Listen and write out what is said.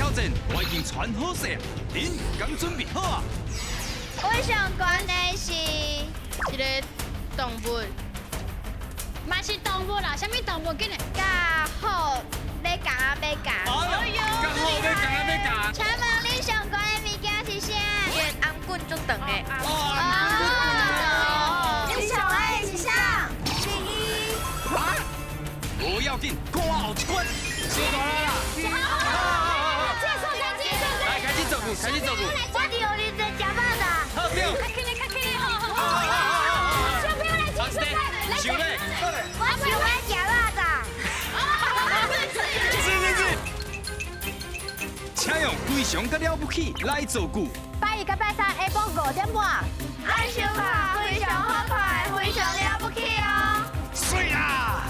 挑戰我已經傳好勢，恁敢準備好啊？我上懸的是一个動物，嘛是動物啦，啥物動物？緊來。佮虎欲共仔欲共。哎呦，剛好欲共仔欲共。請問你上懸的物件是啥？伊的頷頸足長的。哦，你上愛的是啥？第一。啊？無要緊，看我後一關，小大啦啦。這個所在，這個所在。來，開始做句，開始做句。我佇予恁在食肉粽。好，對。較起來，較起來，好好好。小朋友來，這個所在，來。想咧。我喜歡食肉粽。是是是。請用非常佮了不起來造句。拜一佮拜三下晡5點半。愛收看，非常好看，非常了不起哦。媠啦！